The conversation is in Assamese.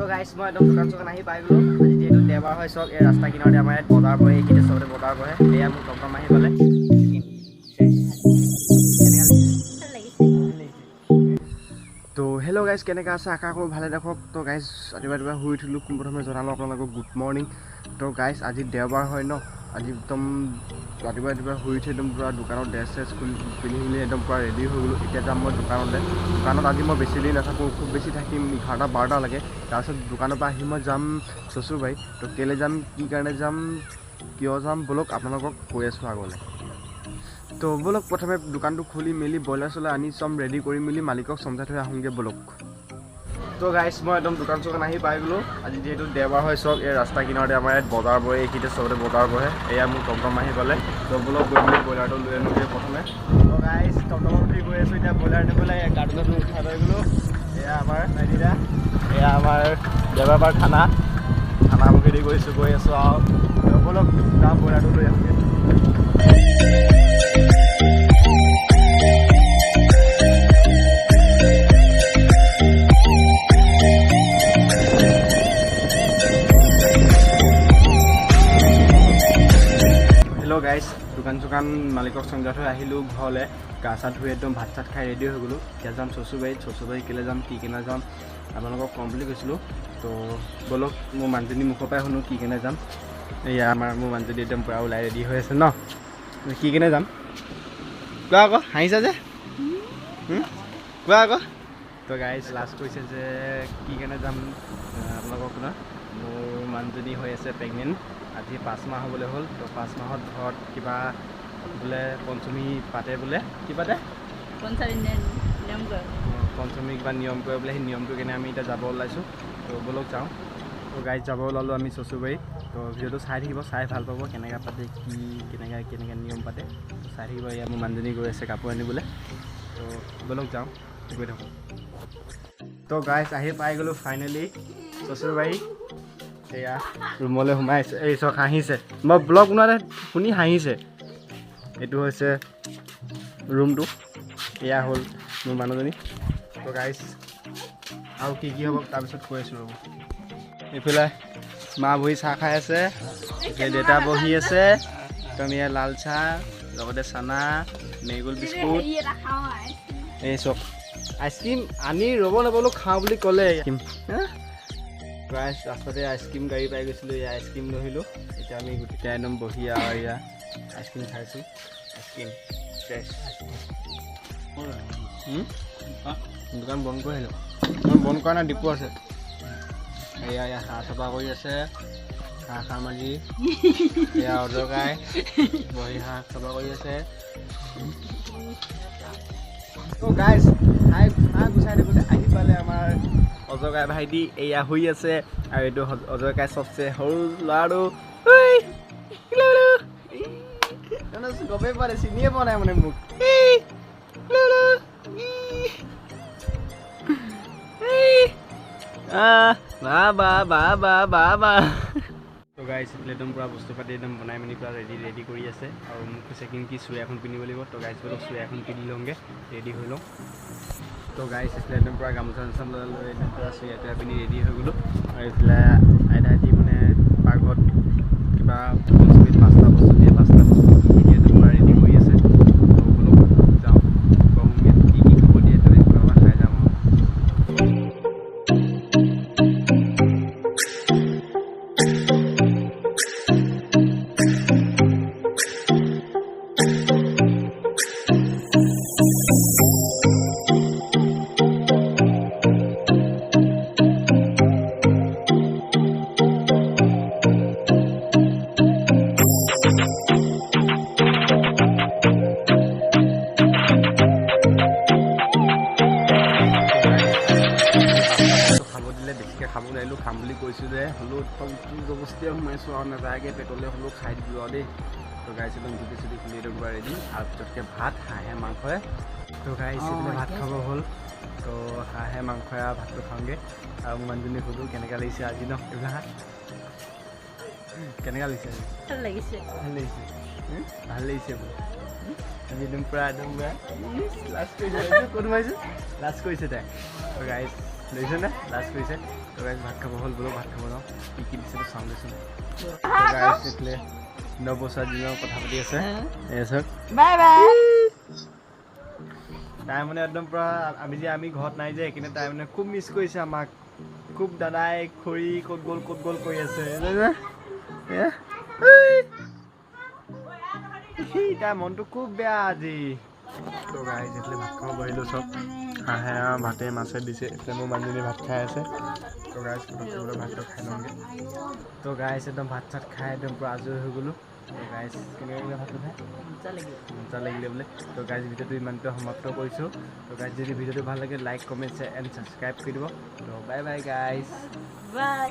তো গাইছ মই একদম দোকান চোকান আহি পাই গ'লোঁ। আজি যিহেতু দেওবাৰ হয়, চব এই ৰাস্তা কিনাৰতে আমাৰ ইয়াত বজাৰ বহে, এইখিনিতে চবতে বজাৰ বহে। এয়া মোৰ টমটম আহি পালে। তো হেল্ল' গাইজ, কেনেকৈ আছে? আশা কৰোঁ ভালে দেখক। তো গাইজ ৰাতিপুৱা ৰাতিপুৱা শুই উঠিলোঁ, পোনপ্ৰথমে জনালোঁ আপোনালোকক গুড মৰ্ণিং। তো গাইজ আজি দেওবাৰ হয় ন, আজি একদম ৰাতিপুৱা ৰাতিপুৱা শুই উঠি একদম পূৰা দোকানত ড্ৰেছ চেছ খুলি পিন্ধি মেলি একদম পূৰা ৰেডি হৈ গ'লোঁ। এতিয়া যাম মই দোকানলৈ। দোকানত আজি মই বেছি দেৰি নাথাকোঁ, খুব বেছি থাকিম 11টা 12টা লাগে। তাৰপিছত দোকানৰ পৰা আহি মই যাম শ্বশুৰবাৰী। তো কেলৈ যাম, কি কাৰণে যাম, কিয় যাম, ব'লক আপোনালোকক কৈ আছোঁ আগলৈ। তো ব'লক প্ৰথমে দোকানটো খুলি মেলি ব্ৰইলাৰ চইলাৰ আনি চব ৰেডি কৰি মেলি মালিকক চমজাই থৈ আহোঁগৈ ব'লক। তো গাইছ মই একদম দোকান চোকান আহি পাই গ'লোঁ। আজি যিহেতু দেওবাৰ হয়, চব এই ৰাস্তা কিনাৰতে আমাৰ ইয়াত বজাৰ বহে, এইখিনিতে চবতে বজাৰ বহে। এয়া মোৰ টমটম আহি পালে। তো ব'লক গৈ মেলি ব্ৰইলাৰটো লৈ আনোগৈ প্ৰথমে। তো গাইছ টমটমত উঠি গৈ আছোঁ, এতিয়া ব্ৰইলাৰ আনিবলৈ কাৰ্টুনত উঠাই লৈ গ'লোঁ। এয়া আমাৰ ভাইটিদা, এয়া আমাৰ দেওবাৰ খানা খানা মুখেদি গৈছোঁ, গৈ আছোঁ আৰু। তো ব'লক যাওঁ ব্ৰইলাৰটো লৈ আহোঁগৈ। হেল্ল' গাইজ, দোকান চোকান মালিকক চমজাই থৈ আহিলোঁ ঘৰলৈ। গা চা ধুই একদম ভাত চাত খাই ৰেডি হৈ গ'লোঁ। এতিয়া যাম শ্বশুৰবাৰীত। শ্বশুৰবাৰী কেলৈ যাম, কি কেনে যাম আপোনালোকক ক'ম বুলি কৈছিলোঁ। তো ব'লক মোৰ মানুহজনীৰ মুখৰ পৰাই শুনো কি কেনে যাম। এয়া আমাৰ মোৰ মানুহজনী একদম পূৰা ওলাই ৰেডি হৈ আছে ন, কি কেনে যাম কোৱা আকৌ, হাঁহিছা যে কোৱা আকৌ। তো গাইজ লাষ্ট কৈছে যে কি কেনে যাম আপোনালোকক ন। মোৰ মানুহজনী হৈ আছে প্ৰেগনেণ্ট, আজি 5 মাহ হ'বলৈ হ'ল। তো 5 মাহত ঘৰত কিবা বোলে পঞ্চমী পাতে, বোলে কি পাতে, পঞ্চমী কিবা নিয়ম কৰে বোলে। সেই নিয়মটো কেনে আমি এতিয়া যাব ওলাইছোঁ। তো ব'লক যাওঁ। তো গাইজ যাব ওলালোঁ আমি শ্বশুৰবাৰীত। তো ভিডিঅ'টো চাই থাকিব, চাই ভাল পাব কেনেকৈ পাতে, কি কেনেকৈ কেনেকৈ নিয়ম পাতে, তো চাই থাকিব। এয়া মোৰ মানুহজনী গৈ আছে কাপোৰ আনিবলৈ। তো ব'লক যাওঁ, গৈ থাকোঁ। তো গাইজ আহি পাই গ'লোঁ ফাইনেলি শ্বশুৰবাৰী। এয়া ৰুমলৈ সোমাই আছে, এই চব হাঁহিছে, মই ব্লগ বনোৱাতে শুনি হাঁহিছে। এইটো হৈছে ৰুমটো, এয়া হ'ল মোৰ মানুহজনী। তো গাইজ আৰু কি কি হ'ব তাৰপিছত কৈ আছোঁ ৰ'ব। এইফালে মা বহি চাহ খাই আছে, এইফালে দেউতা বহি আছে। একদম এয়া লাল চাহ, লগতে চানা, মেৰিগ'ল্ড বিস্কুট, এই চব। আইচক্ৰীম আনি ৰ'ব নাপালোঁ, খাওঁ বুলি ক'লে। গাইজ ৰাস্তাতে আইচক্ৰীম গাড়ী পাই গৈছিলোঁ, এয়া আইচক্ৰীম লৈ আহিলোঁ। এতিয়া আমি গোটেইকেইটা একদম বহি আৰু এয়া আইচক্ৰীম খাইছোঁ। Ice cream fresh. দোকান বন্ধ কৰি আহিলোঁ, দোকান বন্ধ কৰা নাই, ডিপু আছে। এয়া এয়া হাঁহ চাফা কৰি আছে, হাঁহ খাম আজি। এয়া অজগাই বহি হাঁহ চাফা কৰি আছে। তো গাইজ হাঁহ গুচাই থাকোঁতে আহি পালে আমাৰ অজগাই ভাইটি, এয়া শুই আছে। আৰু এইটো অজগাই চবচে সৰু ল'ৰাটো, গমেই পোৱা নাই, চিনিয়ে পোৱা নাই মানে মোক। বা বা বা বা বা বা। তো গাইজ একদম পূৰা বস্তু পাতি একদম বনাই মেলি পূৰা ৰেডি কৰি আছে। আৰু মোক কৈছে কি চুৰিয়া এখন পিন্ধিব লাগিব। তো গাইজ ব'লক চুৰিয়া এখন পিন্ধি লওঁগৈ, ৰেডি হৈ লওঁ। তো গাইজ এইফালে একদম পূৰা গামোচা চামোচা লৈ একদম পূৰা চুৰিয়া তুৰিয়া পিন্ধি ৰেডি হৈ গ'লোঁ। আৰু এইফালে আইতাহঁতি মানে পাকঘৰত কিবা পঞ্চমীত 5টা বস্তু দিয়ে, 5টা বস্তু কি কি দিয়ে একদম পূৰা ৰেডি কৰি আছে। তো ব'লক যাওঁ, কওঁগৈ কি কি খাব দিয়ে, তেনেকৈ কিবা খাই যাম আৰু। খাব নোৱাৰিলোঁ, খাম বুলি কৈছোঁ যে হ'লেও একদম জবৰদস্তিয়ে সোমাইছোঁ আৰু নাযায়গৈ পেটলৈ, হ'লেও খাই দিলোঁ আৰু দেই। তো গাইজ একদম গুটি চুটি খুলি একদম পূৰা ৰেডি। আৰু পিছতকৈ ভাত হাঁহে মাংসই। তো গাইজ এইপিনে ভাত খাব হ'ল। তো হাঁহে মাংসই আৰু ভাতটো খাওঁগৈ। আৰু মোৰ মানুহজনী সুধোঁ কেনেকুৱা লাগিছে আজি ন, এইবিলাক হাঁহ কেনেকুৱা লাগিছে আজি? ভাল লাগিছে, ভাল লাগিছে, ভাল লাগিছে বোলে। আজি একদম পূৰা লাজ কৰিছে, ক'ত সোমাইছে, লাজ কৰিছে তাই। তো গাইজ দেখিছেনে, লাজ কৰিছে। তো গাইজ, ভাত খাব হ'ল, বোলো ভাত খাব যাওঁ। কি কি দিছে চাওঁ দেচোন। তো গাইজ, এইফালে নবছৰ দিনৰ কথা পাতি আছে, এই চাওক। Bye bye. তাই মানে একদম পূৰা আমি ঘৰত নাই যে, সেইকাৰণে তাই মানে খুব মিছ কৰিছে আমাক খুব। দাদাই খৰি ক'ত গ'ল, ক'ত গ'ল কৰি আছে। এ, তাইৰ মনটো খুব বেয়া আজি। তো গাইজ, এইফালে ভাত খাব বহিলোঁ। চব হাঁহে আৰু ভাতে মাছে দিছে। এইফালে মোৰ মানুহজনী ভাত খাই আছে। তো গাইজ, পটককৈ ভাতটো খাই লওঁগৈ। তো গাইজ, একদম ভাত চাত খাই একদম পূৰা আজৰি হৈ গ'লোঁ। তো গাইজ, কেনেকৈ লাগিলে ভাতটো খাই? মজা লাগিলে। মজা লাগিলে বোলে। তো গাইজ, ভিডিঅ'টো ইমানতে সমাপ্ত কৰিছোঁ। তো গাইজ, যদি ভিডিঅ'টো ভাল লাগে, like, comment, share and subscribe কৰি দিব। তো বাই বাই গাইজ। বাই।